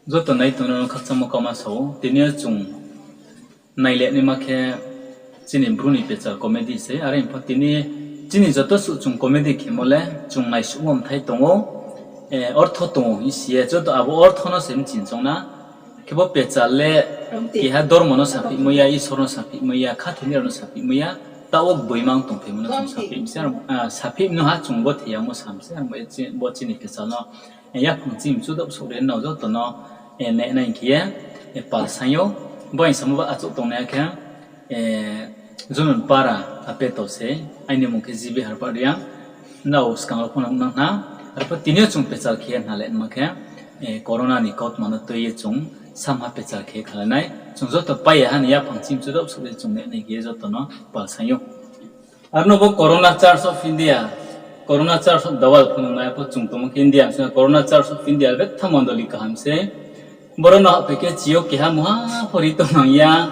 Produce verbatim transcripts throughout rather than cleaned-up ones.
Joto nai tongnai no khakchangmo kauma sa ou. Tini yo chung nailai naima khe chini Bru ni pechal comedy se. Are pho tini chini joto suh chung comedy khemo le chung naisuhmo mthai tong ou, ortho tong ou hing si ye, joto abo ortho no se mching choung na. Khe bo pechal le keha dormo no saphihmai ya, Isor no saphihmai ya, khathoinai rao no saphihmai ya, taoh wo gboima ong tongphaimo no chung saphih, saphih no ha chung bo thei yamo sam se, bo chini pechal no yaphang chimchu daoh souh ri nrao joto no nai nai khe ye pal saing ou. Bo aini samo ba achouh tongnai khe Junun para apeto se, aini mung khe G B Harpah Reang, nrao skang rao pho no nang na. Arpho tini yo chung pechal khe ye nalai ma khe, corona ni kautma no tui ye chung samha pechal khe khalai nai. Chung joto pai ya ha ni yaphang chimchu daoh souh ye chung nai nai khe ye joto no pal saing ou. Aro no bo Corona Church of India, Corona Church of the World pho no nai pho chung tongmo khe India bsing yo Corona Church of India le betha mondoli kaham se. Boro no hahphai khe chi yo keha mungha pho ri tong nang ya.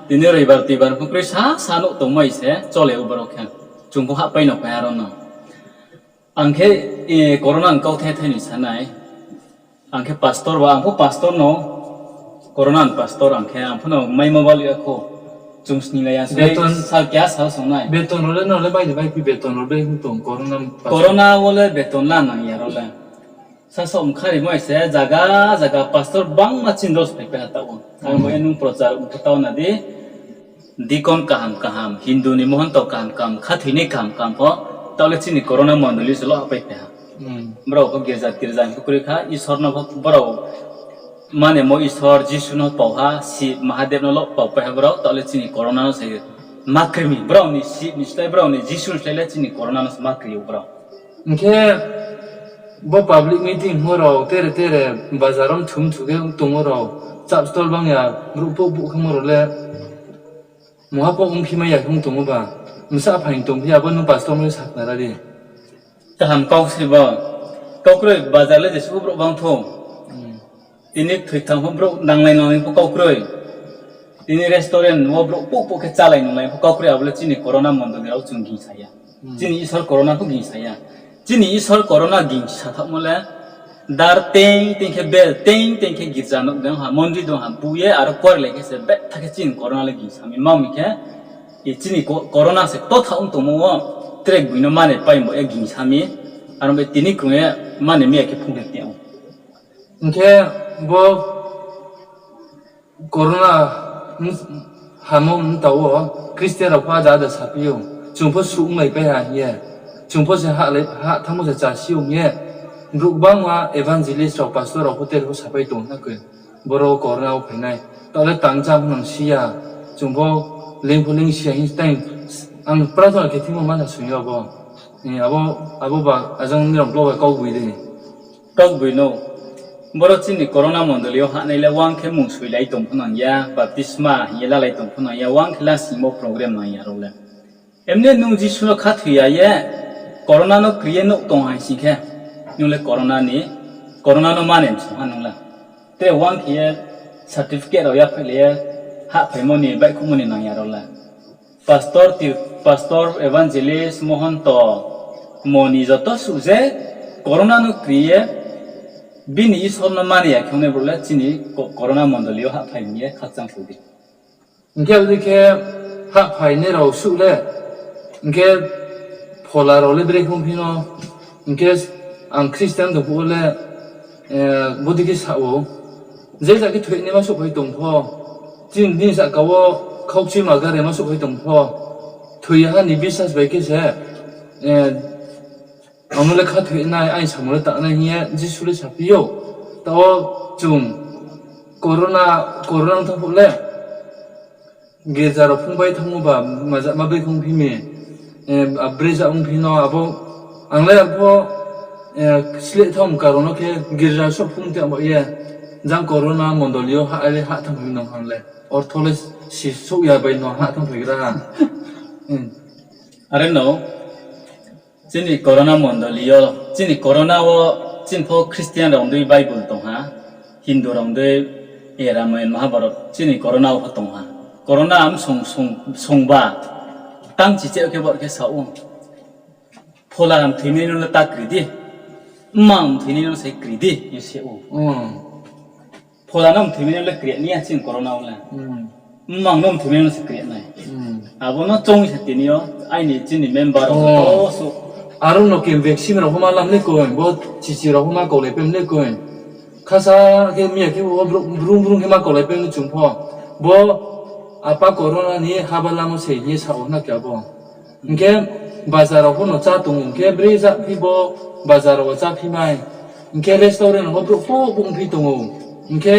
Tini roibar toibar pho kroi sa sa nouh tongmai se chole ou boro khe. Chung pho hahpai no phai ha aro no. Ang khe, corona ni kauthai thai ni sa nai. Ang khe pastor ba, ang pho pastor no, corona ni pastor ang khe, ang pho no maimo bal ya kho. Chung sninglai ya se, sal keha sal song nai. Beton rao le, no le bai de bai phi beton rao le hing tong, corona wo le beton la nang ya rao le. Sasaoh mkha rimai se zaga zaga pastor bangma chini ros phaipai ha taoh wo. Ang bo ye nung prochar ong khe taoh na di. Deacon kaham kaham, Hindu ni mohonto kaham kaham, khathoinai kaham kaham pho, taoh le chini corona mondoli se lo hahpai phai ha. Brao pho girza tirza hing pho kroi kha, Isor no pho brao manemo Isor, Jisu no pau ha, Shiv, Mahadev no lo pau pai ha brao, taoh le chini corona no se ma kri mi, brao ni Shiv ni slái, brao ni Jisu ni slái le chini corona no se ma kri ou brao. Hing khe bo public meeting hingmo rao tere tere bazar wo mthu mthu khe tongmo rao, chap stol bang ya, brouh pouh bouh khemo rao le mungha pho ongphi mai ya khe ong tongmo ba, bsa phaing tongphi ya, abo nung pastor no sakhnari. Kaham kau se bo. Kau kroi, bazar le jesuh brouh bang thou. Tini thoitham pho brouh nanglai nanglai pho kau kroi. Tini restaurant wo brouh pouh pouh khe chálai nunglai pho kau kroi, abo le chini corona mondoli rao chung gingsa ya. Chini Isor corona pho gingsa ya. Chini Isor corona gingsa thaohmo le, dar teing teing khe bel teing teing khe girza nouh dong ha, mondri dong ha, bu ye aro kuarlai khe se betha khe chini corona le gingsa mi. Ma mi khe, chini corona se kto thaoh ong tongmo wo, tre gboi no mane paimo ye gingsa mi, aro bai tini krung ye mane mi ya khe phung khe tong ou. Hing khe bo corona hamo mtao wo Christian rao pho ada ada saphi ou, chung pho suh onglaipai ha hing ye, chung pho se hah thanngmo se chasi ou hing ye, brouh gbangma evangelist rao, pastor rao pho tere pho sapai tong na khe. Boro corona wo phai nai, taoh le tang chá pho nang si ya, chung pho leing pho leing si ya hing tang. Ang prarthana khe thingmo ma sa sung yo abo, abo ba ajang nrao blo bai kau boi de. Kau boi no. Boro chini corona mondoli yo hahnai le uang khe mung soilai tong pho nang ya, baptisma hing ye lalai tong pho nang ya, uang khe lasingmo program nang ya rao le. Emne nung Jisu no khathoi ya ye, corona no kri ye nouh tong hai sing khe, nung le corona ni, corona no mane msong ha nung le. Tre uang khe ye certificate rao yaphaih le ye, hahphaimo ni, baihkhouhmo ni nang ya rao le. Pastor, pastor, evangelist, mohonto, moni joto suh je corona no kri ye, bini Isor no mani ya khe ongnai brouh le chini corona mondoli yo hahphai hing ye khakchang khe di. Hing khe abo dei khe hahphainai rao suh le, hing khe phola rao le brekhe ongphi no, hing khe ang Christian tong phuh wo le, bodei khe sa ou, je ja khe thoinaima souhphai tong pho, chini sahka wo khaukchima garema souhphai tong pho, thoi ya ha ni bisas bai khe se, ang no le khathoi nai, aini samung le tangnai hing ye Jisu le saphi ou. Taoh chung corona, corona ong thanng phuh le, girza rao phungbai thanngmo ba, ma brekhe ongphi mi, abreza ongphi no abo, ang le arpho, sleh thanng karon no khe girza souh phung te abo ye, jang corona mondoli yo hah le hah thanngphai nang ang le, ortho le si souh ya bai no hah thanngphai gra ha. Are no, chini corona mondoli yo, chini corona wo, chini pho Christian rao dei Bible tong ha, Hindu rao dei Ramayan, Mahabharat, chini corona wo pho tong ha. Corona am song, songba, tang chicheh khe bor khe sa ou. Phola mthoinai no le ta kri di, mma mthoinai no se kri di hing se ou. Phola no mthoimai no le kri nai ya chini corona wo le. Mmang no mthoimai no se kri nai. Abo no choung se tini yo, aini chini member rao joto suh. Aro no khe vaccine rao pho ma lam le koi, bo chichi rao pho ma kaulai pai le koi. Khasa khe miya khe bo bru-, brung brung khe ma kaulai pai no chung pho. Bo apa corona ni haba lamo se hing ye sa ou na khe abo. Hing khe bazar rao pho no chá tong ou, hing khe bre ja phi bo bazar rao wo chá phi mai. Hing khe restaurant rao pho brouh pouh bung phi tong ou. Hing khe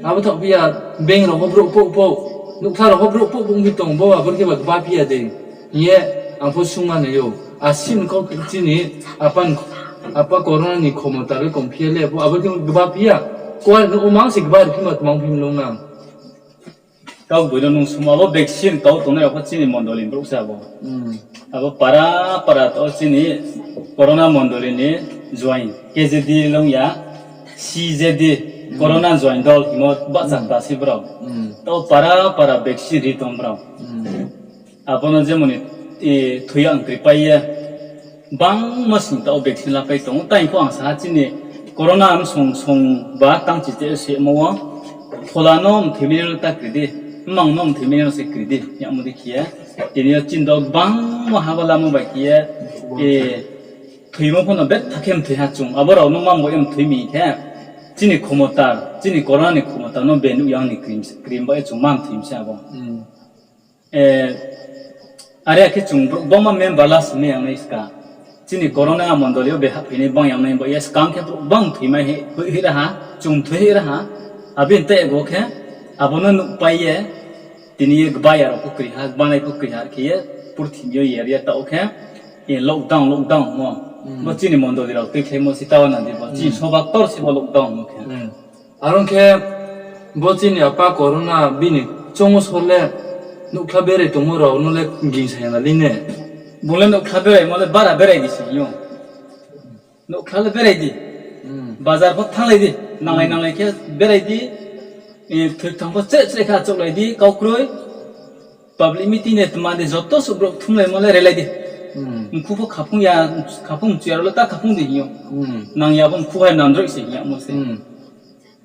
abo thaoh phi ya, bank rao pho brouh pouh pouh, nouhkha rao pho brouh pouh bung phi tong ou, bo abo khe ba gba phi ya de. Hing ye ang pho sungma nai ou. Asi ni kau chini apa, apa corona ni khomota le kom phi ya le, abo khe gba phi ya. Kuar no omang se gba ri phi ma tmang phi mlung nang. Kau boi no nung sungma abo vaccine kau tongnai rao pho chini mondoli brouh se abo. Abo para para taoh chini corona mondoli ni join, K J D long ya, C J D, corona join dol hingmo bahcha ta se brao. Taoh para para vaccine ri tong brao. Abo no jemon ni, thoi ya ang kri pai ye. Bangma sing taoh vaccine lapai tong ou. Tai pho ang sa ha chini corona msong song ba tang chi te semo wo. Phola no mthoimai no ta kri di. Mmang no mthoimai no se kri di. Yamo dei khe ye. Tini yo chini dol bangma haba lamo bai khe ye. Thoimo pho no betha khe mthoi ha chung. Abo rao no mang bo ye mthoi mi khe. Chini khomota, chini corona ni khomota no be nuh yang ni krim, krim ba ye chung ma mthoi mi se abo. Are ya khe chung brouh bangma member la sing mai yang nai ska. Chini corona mondoli yo be hahphai nai bang yang nai ba ye skang khe brouh bang mthoi mai hih, hih ra ha, chung mthoi hih ra ha. Abo ni tei go khe, abo no nuhpai ye, tini ye gba ya rao pho kri ha, gbanai pho kri ha khe ye, purthimbi yo yer ye taoh khe, lockdown, lockdown mo. Bo chini mondoli rao tuikhlaimo se taoh na di bo, chini soba ktor se bo lockdown mo khe. Are ong khe, bo chini apa corona bini choung wo sor le, nouhkhla berai tongmo rao no le gingsa ya na lei ne. Bung le nouhkhla beraimo le bara berai di se hing ou. Nouhkhla le berai di. Bazar pho thannglai di. Nanglai nanglai khe berai di. Thoi kthang pho chreh chreh khe achouhlai di, kau kroi. Public meeting de tma de joto suh brouh kthumlaimo le relai di. Mkhu pho khaphung ya, khaphung mchu ya rao le ta khaphung di hing ou. Nang ya bo mkhu hai nandroih se hing yamo se.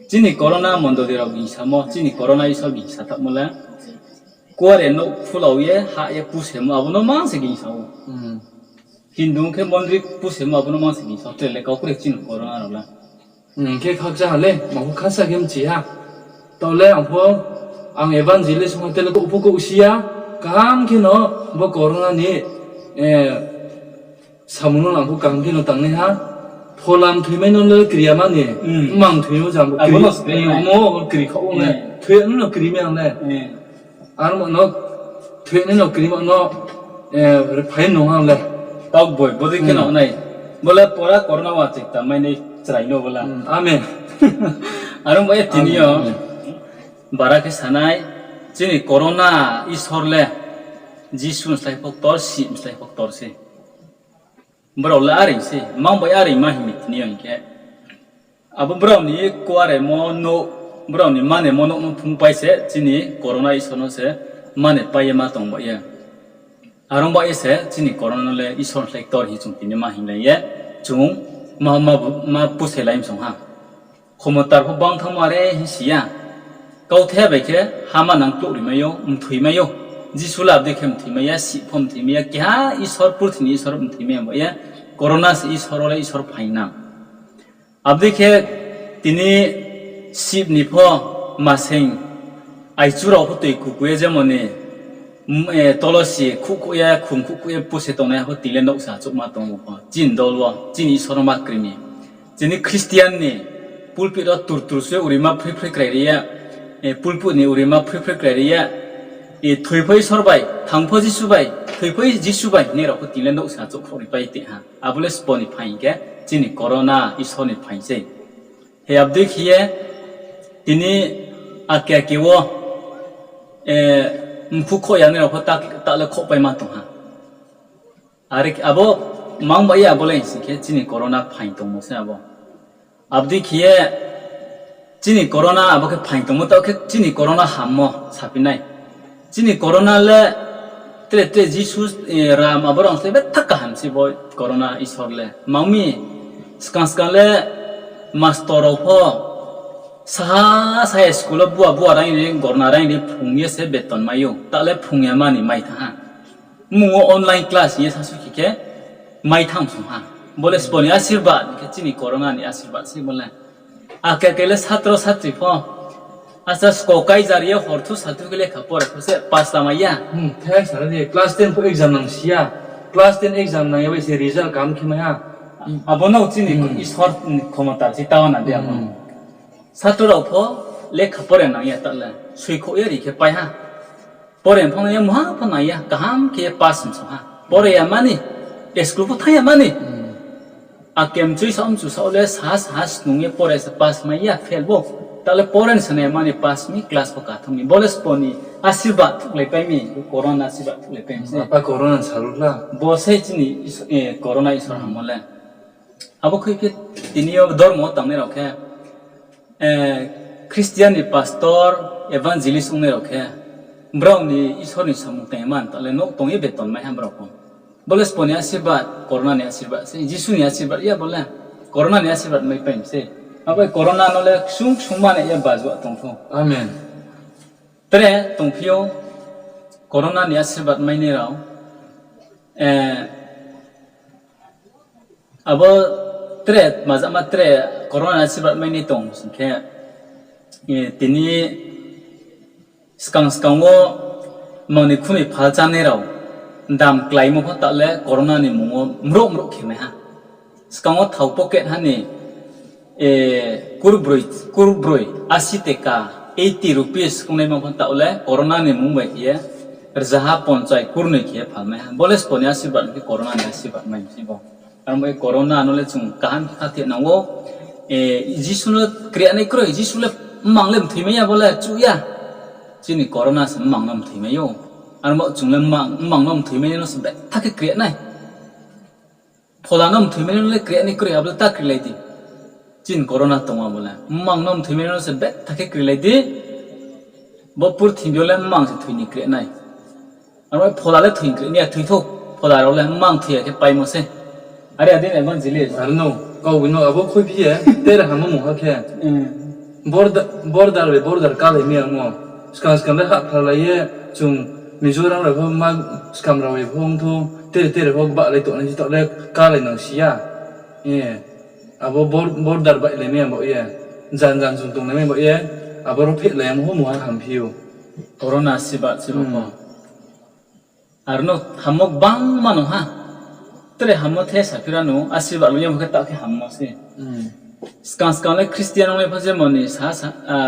Chini corona mondoli rao gingsamo, chini corona Isor gingsa thaohmo le. Kuare nouh phulao ye, hah ye pusemo, abo no mang se gingsa ou. Hindu khe mondri pusemo, abo no mang se gingsa ou, tre le kau kroi chini corona rao le. Khe khakchang ha le, ma pho khasa khe mchi ha. Taoh le ang pho, ang evangelist ong ha, tre le kouh pho kouh si ya, kaham khe no, bo corona ni, samung no ang pho kaham khe no tangnai ha. Phola mthoimai no le kri ya ma ni, mmang mthoimo jang bo kri, omo kri khaoh wo le, thoi ya no kri mai ang le. Aro ma no, thoi ya no kri ma no, phai nung ha le. Kau boi, bodei khe no nai. Bo le pora corona wa chekta mai nai chrai no bo le. Amen. Aro ba ye tini yo, bara khe sanai, chini corona Isor le, Jisu ni slái pho ktor, sib ni slái pho ktor se. Brao le areing se, mang bai areing ma hing mi tini yo hing khe. Abo brao ni kuaremo nouh, brao ni manemo nouh no phungpai se, chini corona Isor no se mane pai ye ma tong ba ye. Are ong ba ye se, chini corona no le Isor ni slái ktor hing chung tini ma hinglai ye, chung ma, ma, ma pusailai msong ha. Khomotar pho bang thanngmo are hing si ya. Kauthai bai khe ha manang klouh ri mai ou, mthoi mai ou. Jisu le abo dei khe mthoi mai ya, sib pho mthoi mai ya, keha Isor, purthimbi ni Isor mthoi mai ya ba ye, corona se Isor wo le Isor phaing nang. Abo dei khe tini sib ni pho maseng aichu rao pho toi kuku ye jemon ni, tolosi khuhkhouh ye, khum khuhkhouh ye, puse tongnai ha pho tini le nouhsa achouhma tongmo pho. Chini dol wo, chini Isor no ma kri mi. Chini Christian ni pulpit wo tur tur se urima phroi phroi krai ri ye, pulpit ni urima phroi phroi krai ri ye, thoi pho Isor bai, thang pho Jisu bai, thoi pho Jisu bai, hing ye rao pho tini le nouhsa achouhkhouh ri pai tei ha. Abo le sbo ni phaing hing khe, chini corona Isor ni phaing sei. He abo dei khe ye, tini ake ake wo, mkhu khoh ya nai rao pho ta, ta le khohpaima tong ha. Are khe abo mang bai ye abo le hing sing khe chini corona phaing tongmo se abo. Abo dei khe ye chini corona abo khe phaing tongmo taoh khe chini corona hammo saphi nai. Chini corona le tre tre Jisu, Ram abo rao se betha kaham se bo corona Isor le. Mang mi skang skang le mastor rao pho Saha saha school wo bua bua raing ri, gorna raing ri, phrung ye se beton mai ou. Taoh le phrung ya mani mai thanng ha. Mmung wo online class hing ye sasu khe khe mai thanng song ha. Bo le sbo ni asirbad, khe chini corona ni asirbad se bo le. Ake ake le satro satri pho. Asa sko kaijar ye hor thu sathu khe lekha pore pho se pass la mai ya. Class ten pho exam nang si ya. Class ten exam nang ya bai se result kaham khe mai ha. Abo no chini Isor ni khomota se taoh na de abo. Satro rao pho lekha pore nang ya taoh le. Soikhouh ye ri khe pai ha. Pore pho nang ya, mungha pho nang ya, kaham khe pass msong ha. Pore ya mani, school pho thanng ya mani. Akemchui saoh mchu saoh le saha saha snung ye pore se pass mai ya, fail bo. Taoh le pore ni sana ya mani pass mi, class pho kathang mi. Bo le sbo ni asirbad thuhlaipai mi, corona asirbad thuhlaipai mi se. Bo sei chini corona Isor hammo le. Abo khui khe tini yo dormo wo tangnai rao khe, Christian ni pastor, evangelist ongnai rao khe, brao ni Isor ni samung tang man, taoh le nouh tong ye beton mai ha brao pho. Bo le sbo ni asirbad, corona ni asirbad se, Jisu ni asirbad ya bo le, corona ni asirbad maipai mi se. Abo corona no le ksung ksung mane ye bajuh tong thou. Tre tongphi ou, corona ni asirbad mainai rao, abo tre, majama tre, corona ni asirbad mainai tong sing khe, tini skang skang wo mangni khunoi phal chánai rao dam kláimo pho taoh le corona ni mmung wo mrouh mrouh khe mai ha. Skang wo thao pocket ha ni kurbroi, kurbroi, asi teka, eighty rupees ongnaima pho taoh le corona ni mmung bai khe ye rzaha ponchai kurnoi khe ye phal mai ha. Bo le sbo ni asirbad khe corona ni asirbad mai se bo. Aro mo ye corona no le chung kaham khe khathoi nang ou. Jisu no krianai kroi, Jisu le mmang le mthoi mai ya bo le chuh ya. Chini corona se mmang no mthoi mai ou. Aro mo chung le mmang no mthoi mai nai no se betha khe kri nai. Phola no mthoi mai nai no le kri nai kroi, abo le ta krilai di. Chini corona tong abo le. Mmang no mthoi mai nai no se betha khe krilai di. Bo purthimbi yo le mmang se thoi ni kri nai. Aro phola le thoi ni kri nai ya, thoi thou. Phola rao le mmang thoi ya khe paimo se. Are adi ni evangelist. Aro no, kau bino abo khuiphi ye, tere hammo mungha khe. Border bai border kálai mi ya ong ou. Skang skang le hahphlalai ye, chung Mizoram rao pho ma, skam rao bai pho ong thou, tere tere pho gbahlai tongnai si taoh le kálai nang si ya. Abo border bailai mi ya bo ye, jan jan chung tonglai mi bo ye, abo ro phehlai yamo pho mungha hamphi ou. Corona asirbad se bo pho. Aro no hammo gbangma no ha. Tre hammo the saphi ra no, asirbad lo yamo khe taoh khe hammo se. Skang skang le Christian ongnai pho jemon ni sa,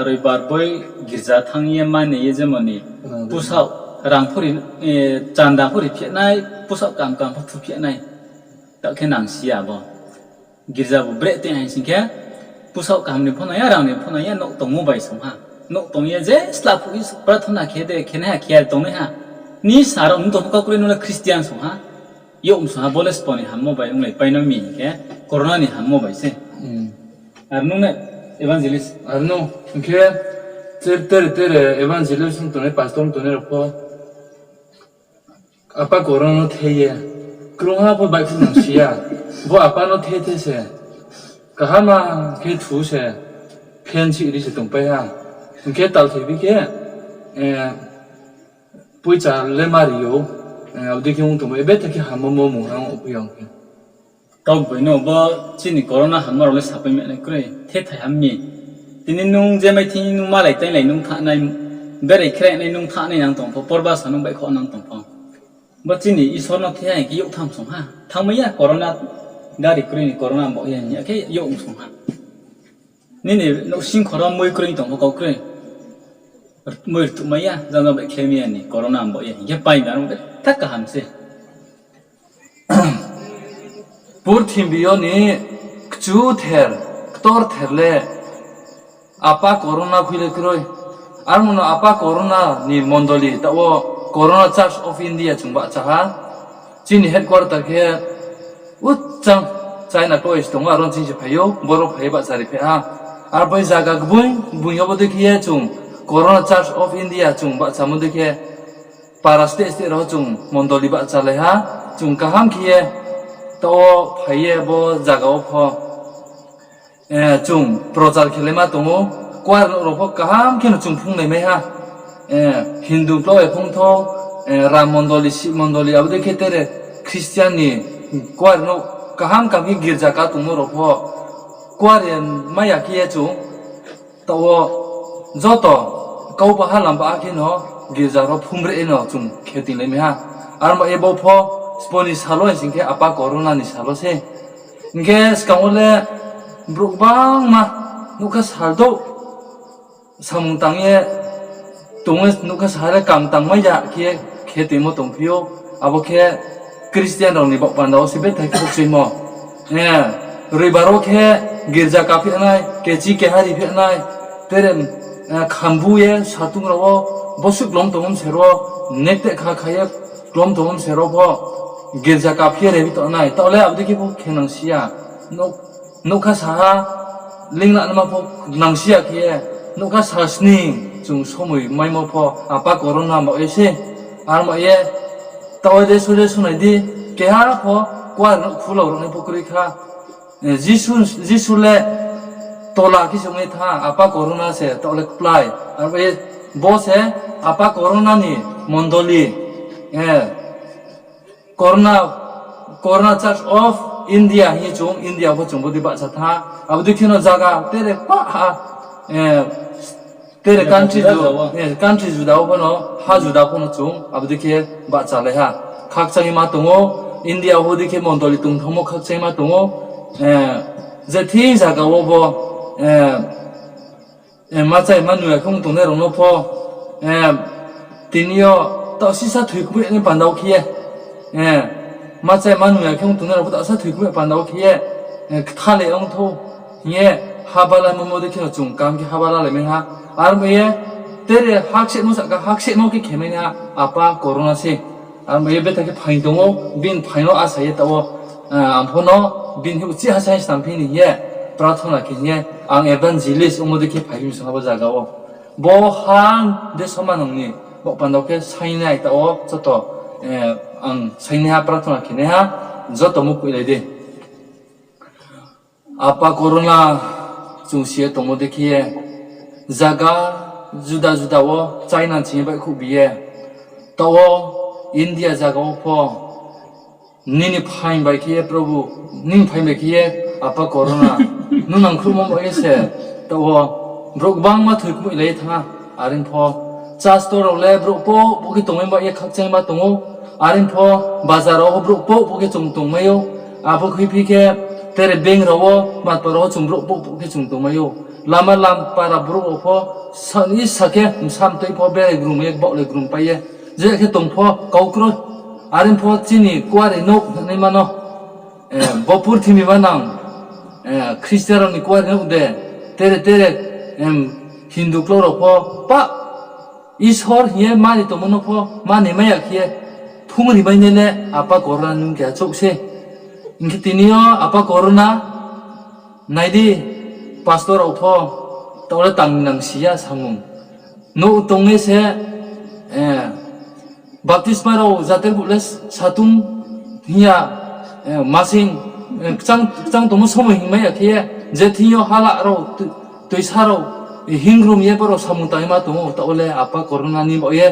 roibar boi girza thanng ye mani ye jemon ni pusaoh rang pho ri, chanda pho ri phi nai, pusaoh kam kam pho thu phi nai. Taoh khe nang si ya bo. Girza bu breh tei hai sing khe, pusaoh kaham ni pho nang ya, rang ni pho nang ya, nouh tongmo bai song ha. Nouh tong ye je sla phuh ye prathona khe de, khe nai ha, khe ya tongnai ha. Ni sa rao nung tong pho kau kroi nung le Christian song ha. Youh msong ha, bo le sbo ni hammo bai onglaipai no mi hing khe, corona ni hammo bai se. Aro nung ne evangelist. Aro no, hing khe, tere tere evangelist ong tongnai, pastor ong tongnai rao pho apa corona no the ye, krungha pho baihkhouh nang si ya, bo apa no the the se, kaham khe thu se, phen sih ri se tongpai ha, hing khe talthoi bi khe, poicha le ma ri ou, abo dei khe ong tongmo, ebe tha khe hammo mo mungha ongphi ya ong khe. Kau bai no bo chini corona hamma rao le sapai ma nai kroi, thethai ham mi. Tini nung je mai thing nung malai tainglai nung thanng nai, berai kherai nai nung thanng nai nang tong pho, porba sa nung baihkhouh nang tong pho. Bo chini Isor no the ha hing khe youh tham song ha. Thanngmai ya corona gari kroi ni corona bo ye hing ya khe youh song ha. Nini nouhsing khoro moi kroi tong pho kau kroi. Moi rtuhmai ya, jang jang baihkhlai mai ya ni corona bo ye hing khe pai mi aro betha kaham se. Purthimbi yo ni kchuther, ktorther le apa corona khui le kroi. Armo no apa corona ni mondoli taoh wo Corona Church of India chung bahcha ha. Chini headquarter khe uchang China klos tong ou, aro ching se phai ou, boro phai ye bahchari phai ha. Arphuh zaga gboi gboi yo bo dei khe ye chung Corona Church of India chung bahchamo dei khe para state state rao chung mondoli bahchalai ha, chung kaham khe ye taoh wo phai ye bo zaga wo pho chung prochar khelaima tong ou. Kuarenouh rao pho kaham kheno chung phungnaimai ha. Hindu klau bai phungthou, Ram mondoli, Sib mondoli, abo dei khe tere Christian ni kuarenouh kaham kaham khe girza ka tongmo rao pho kuare mai ya khe ye chung taoh wo joto kau baha lam baha kheno girza rao phungbre no chung khe tinglaimai ha. Aro ba ye bo pho sbo ni sal wo hing sing khe apa corona ni sal wo se. Hing khe skang wo le brouh gbangma nougkha sal douh samung tang ye tong ye nougkha sal le kam tangmai ya khe ye khe tongmo tongphi ou. Abo khe Christian rao ni baoh panda wo se bethai khe choimo. Roibar wo khe girza kaphi nai, kechi keha riphi nai, tere khambu ye satung rao wo bosuh klom tongmo mser wo, nekteh kha kha ye klom tongmo mser wo pho girza kaphi ye rebi tongnai. Taoh le abo dei khe pho khe nangsi ya. Nougkha saha lingla naima pho nangsi ya khe ye, nougkha sal sning chung somoi maimo pho apa corona ba ye se. Aro ba ye taoh wo de sole sunai di, keha pho kuarenouh khulao rao ni pho kroi kha. Jisu, Jisu le tola khe se ong ye thanng, apa corona se taoh le kplái. Aro ba ye bo se apa corona ni mondoli, Corona, Corona Church of India hing ye chung, India pho chung bodei bahcha thanng ha. Abo dei kheno zaga tere pah ha, tere country juda wo phano, ha juda phano chung abo dei khe bahchalai ha. Khakchangma tong ou, India wo dei khe mondoli tongthanngmo khakchangma tong ou. Je thing zaga wo bo machai ma nuh ya khe ong tongnai rao no pho, tini yo taoh sisa thoikmai ni panda wo khe ye, machai ma nuh ya khe ong tongnai rao pho taoh sa thoikmai panda wo khe ye, kthale ong thou hing ye, habalaimo mo dei kheno chung kam khe habalalaimai ha. Aro ba ye tere haksehmo sahka haksehmo khe khemai ha apa corona se. Aro ba ye bethai khe phaing tong ou, bini phaing no asa ye taoh wo, ang pho no bini uchih ha saing snam phi ni hing ye, prathona khe hing ye, ang evangelist ongmo dei khe phaiphi mi song ha bo zaga wo. Bo ha de soma nang ni, bo panda wo khe saingnai taoh wo joto, ang saingnaiha prathona khenaiha, joto mukoihlai di. Apa corona chung si ye tongmo dei khe ye, zaga juda juda wo China ching ye baihkhouh bi ye, taoh wo India zaga wo pho, nini phaing bai khe ye Probhu, nini phaing bai khe ye apa corona, nung nangkhruhmo bai ye se, taoh wo brouh gbangma thoikmoihlai ye thanng ha, are pho, chastor rao le brouh pho pho khe tongmai bai ye khakchangma tong ou, are pho, bazar rao pho brouh pho pho khe chung tongmai ou, abo khuiphi khe, tere bank rao wo, matpa rao wo chung brouh pho pho khe chung tongmai ou, lama lam para brouh rao pho, sani sa khe bsa mtoi pho berai grum ye, baohlai grum pai ye, je khe tong pho kau kroi, are pho chini kuarenouh hingnaima no, bo purthimbi manang, Christian rao ni kuarenouh de, tere tere, Hindu klau rao pho, pa, Isor hing ye mani tongmo no pho mani mai ya khe ye, phungri mai nai le apa corona nung keha chouh se. Hing khe tini yo apa corona, nai di, pastor rao pho, taoh le tang nang si ya samung. Nouh tong ye se, baptisma rao jater buh le satung hing ya, masing, kchang tongmo somoi hingmai ya khe ye, je thing yo hala rao, toisa rao, hingrum ye brao samung tangma tong ou, taoh wo le apa corona ni baoh ye,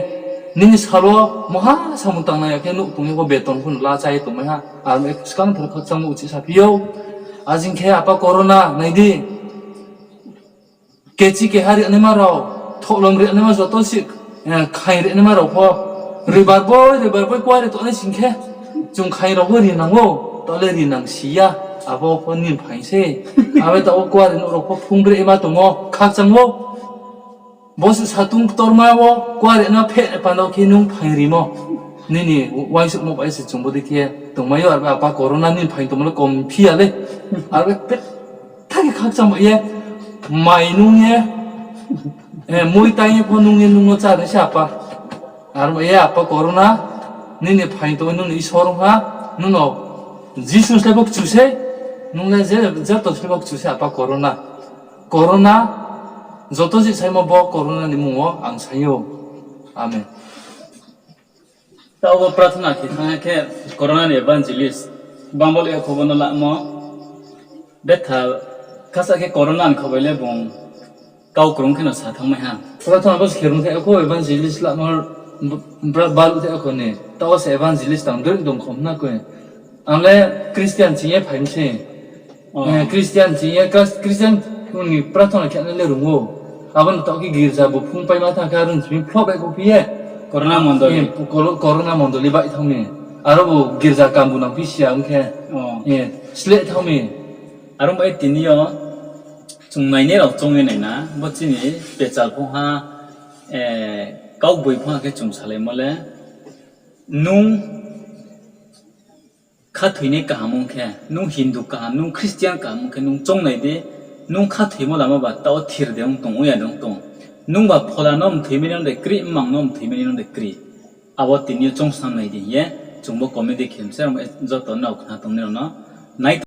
nini sal wo mungha samung tangnai ya khe nouh tong ye pho beton pho no la chá ye tongmai ha, aro skang ther khakchangmo uchih saphi ou, ajing khe apa corona nai di, kechi keha rinaima rao, thohlom rinaima joto si, khaing rinaima rao pho, roibar boi, roibar boi kuare tongnai sing khe, chung khaing rao pho rinang ou, taoh le rinang si ya, abo pho nini phaing se. Abo taoh wo kuarenouh rao pho phungbre ma tong ou, khakchang ou. Bo se satung ktorma wo kuarenouh pheh panda wo khe nung phaing rimo. Nini uaingsouhmo bai se chung bodei khe tongmai ou, aro apa corona nini phaing tongmo le kom phi ya le. Aro betha khe khakchang bai ye, mai nung ye, mui taing ye pho nung ye nung no chá nai se apa. Aro bai ye apa corona, nini phaing tong ou, nung ni Isor ong ha, nung no Jisu slái pho kchu sei, nung le je, joto slái pho kchu sei apa corona. Corona, joto jih saimo bo corona ni mmung wo ang sai ou. Amen. Taoh wo prathona khe thanng khe corona ni evangelist, bangbal ya khobo no lamo, betha khasa khe corona ni kho bai le bung Kau krung khe no sa thanngmai ha. Prathona bo se khe rung thai akho evangelist lamo, bra baluh thai akho ni. Taoh wo se evangelist tang doi dong khom na khe. Ang le Christian ching ye phai mi se. Christian ching ye, Christian ni prathona khe nai le rung ou. Abo no taoh khe girza bu phung paima thanng khe arung simi phlop bai kho phi ye. Corona mondoli baih thanng mi. Aro bu girza kambu nang phi si ya ong khe. Sleh thanng mi. Aro bai tini yo chung nainai rao choung ye nai na, bo chini pechal phung ha, kaugboing phung ha khe chung salaimo le, nung khathoinai kaham ong khe, nung Hindu kaham, nung Christian kaham ong khe, nung choung nai di, nung khathoimo lama ba taoh wo thir de ong tong, ong ya de ong tong. Nung ba phola no mthoimai nai no de kri, mmang no mthoimai nai no de kri. Abo tini yo choungsnam nai di hing ye, chung bo comedy khe mi se, joto nrao khna tongnai rao no nai